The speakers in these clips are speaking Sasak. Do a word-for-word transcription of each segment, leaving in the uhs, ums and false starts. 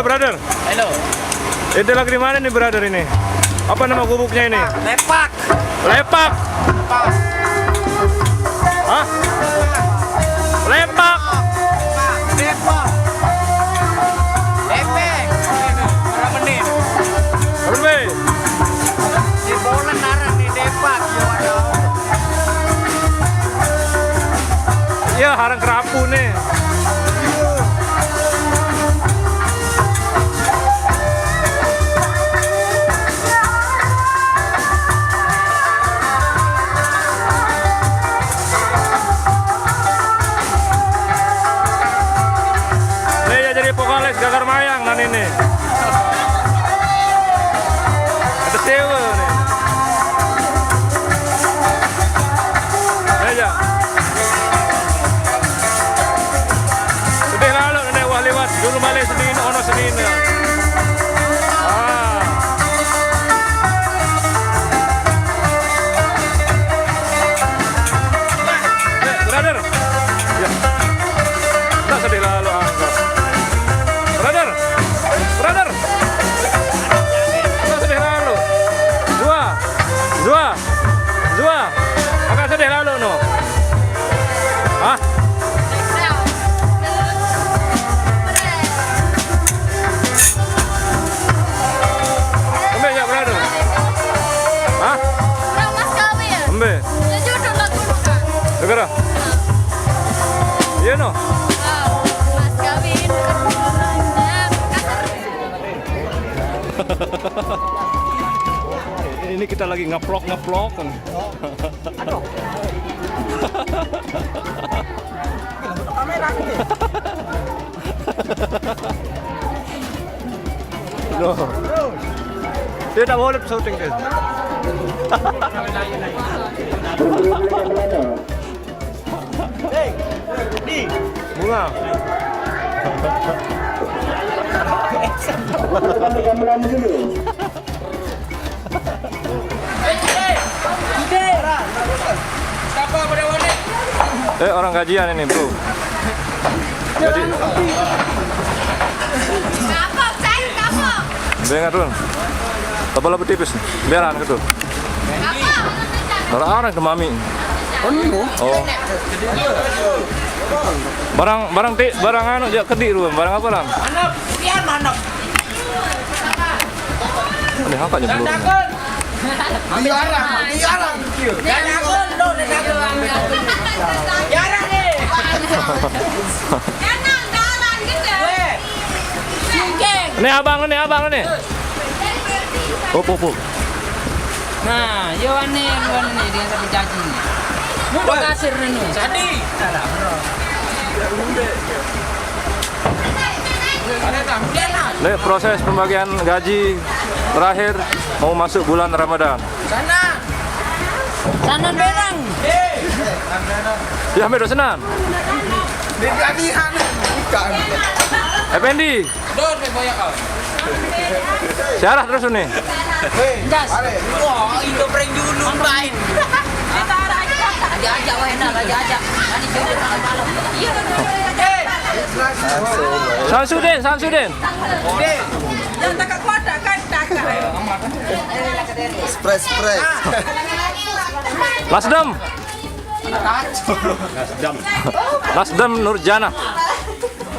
Brother, Halo. Itu lagi di mana nih, brother, ini? Apa nama gubuknya ini? Lepak. Lepak. Lepak. Hah? Lepak. Lepak. Epek. Berapa menit? Berapa? Di bola narang di depak. Ya, harang kerapu nih. Nih ya, jadi vokalis Gagar Mayang nan ini. Ada sewa nih. Nih ya. Sedih lalu nih, wah, liwat dulu balik sendiri, ono sendiri. Ah. Eh, brother. Ya. Tak sedih lalu, angkat. Brother. Brother. Tak sedih lalu. Zua. Zua. Zua. Agak sedih lalu, no. Hah? Ambil ya, brother. Hah? Orang mas kawin. Ambil. Ya jodoh lah dulu kan. Segera. Iya, no. Wow, mas kawin. Ya, kasar. Ini kita lagi ngeplok-ngeplok. No. Dia tak boleh syuting dia. Bunga. Eh, orang gajian ini, bro. Gaji. Kapok, cair kapok. Dengar dulu. Kepala tipis. Beran gitu. Kapok. Orang-orang ke mami. Oh, ini, oh. Oh. Barang barang ti barang anu jak kedi dulu. Barang apa, Ram? Manap. Pian manap. Ini apa aja belum? Diarang, diarang. Jangan aku, no, jangan aku. Diarang nih. Jangan, jangan gitu. Weh. Sungkeng. Ini abang ini, abang ini. Op, op, op. Nah, yo ane lu ane nih dia sampai caci nih. Mau kasir nih. Sadi. Salah, bro. Ini proses pembagian gaji terakhir mau masuk bulan Ramadan. Sana. Sana berang. Ya, ambil senan. Dia gajian bukan. Effendi. Dos me boyak kau. Siarah terus ini. Gas. Wah, Indo prank dulu main. Raja-raja wah enak, raja-raja. Ani jodoh malam-malam. Samsudin, Samsudin. Yang tak kuat kan tak. Spray, spray. Lasdem. Lasdem Nurjana.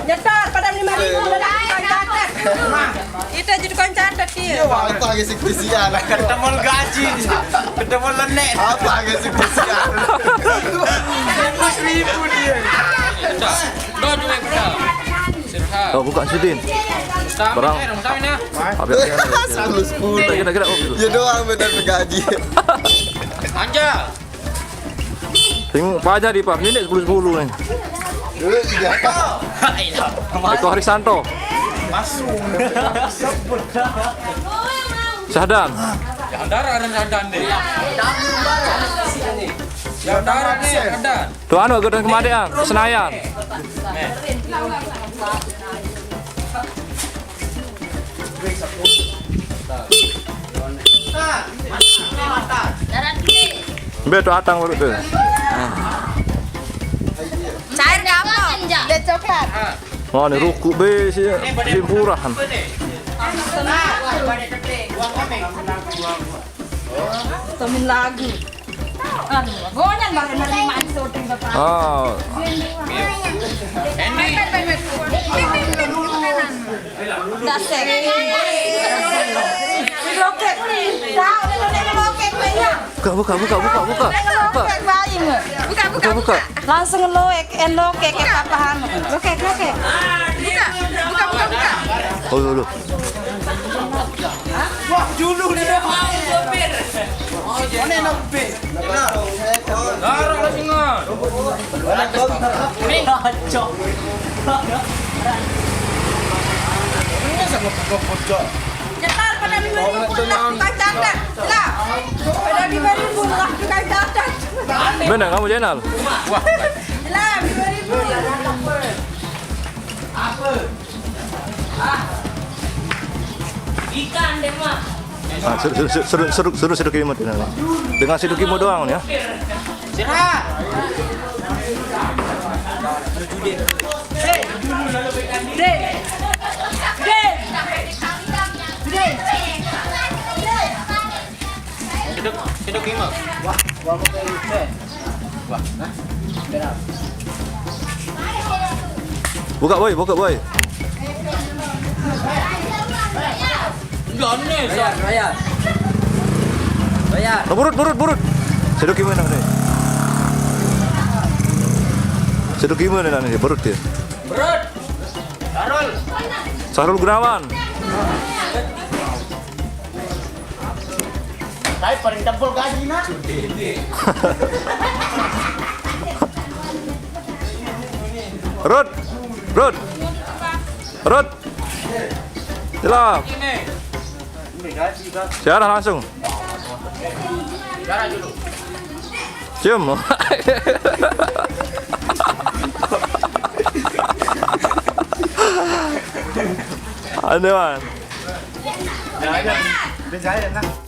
Nyetor pada lima ribu udah jadi tukang catet. Kita jadi tukang catet dia. Apa lagi si kesian? Ketemu gaji. Ketemu lenek. Apa lagi si kesian? Lima ribu dia. Dos juga kita. Sirha. Oh, buka Sudin. Sama Barang. Eh, sama ya. Apa yang Sepuluh sepuluh. Kita kira, oh, gitu. Ya doang bener gaji. Anjal. Tengok Pak Haji di Pak, ini sepuluh sepuluh nih. Dulu tiga. Eko Harisanto. Sahdan. Yang darah ada Sahdan deh. Yang darah nih Sahdan. Tuh anu, gedang kemadian, Senayan. Darah dulu. Be tuh atang baru tuh. Cair kapok. Dia coklat. Wah, ni rukuk be si, si murah kan. Temen lagi. Aduh, gonya baru nerima syuting, Bapak. Ah. Dasar. Loket. Tahu dia loket, ya. Buka, buka, buka, buka, buka. Buka. Loket baik. Buka, buka, Buka, buka. Langsung loek, eh, loket ke papa hanu. Loket, loket. Buka, buka, buka, buka. Oh, dulu. Wah, dulu dia. Mana nak be? Darah lah singa. Kacau. Ini sangat kepot, Cok. Cepat, pada lima ribu lah, tukang catat. Lah. Pada lima ribu lah, tukang catat. Mana kamu, Jenal? Lah, lima ribu. Apa? Ah. Ikan deh, Mak. Ah, suruh, suruh, suruh, suruh, suruh, suruh si Duki Mut, Jenal. Dengan si Duki Mut doang ni, ya. Istirahat. Sedok, sedok lima. Wah, wah, wah, wah. Wah, nah. Benar. Buka, boy, buka, boy. Jangan nih, Bayar, bayar. Bayar. Oh, burut, burut, burut. Sedok gimana nih? Sedok gimana nih? Burut ya? Berut. Sarul. Sahrul Gunawan. Saya paling tebel gaji, nak. Rut, Rut, Rut. Jelas. Siarah langsung. Cium. Aneh, man. Jangan, jangan. Jangan, jangan.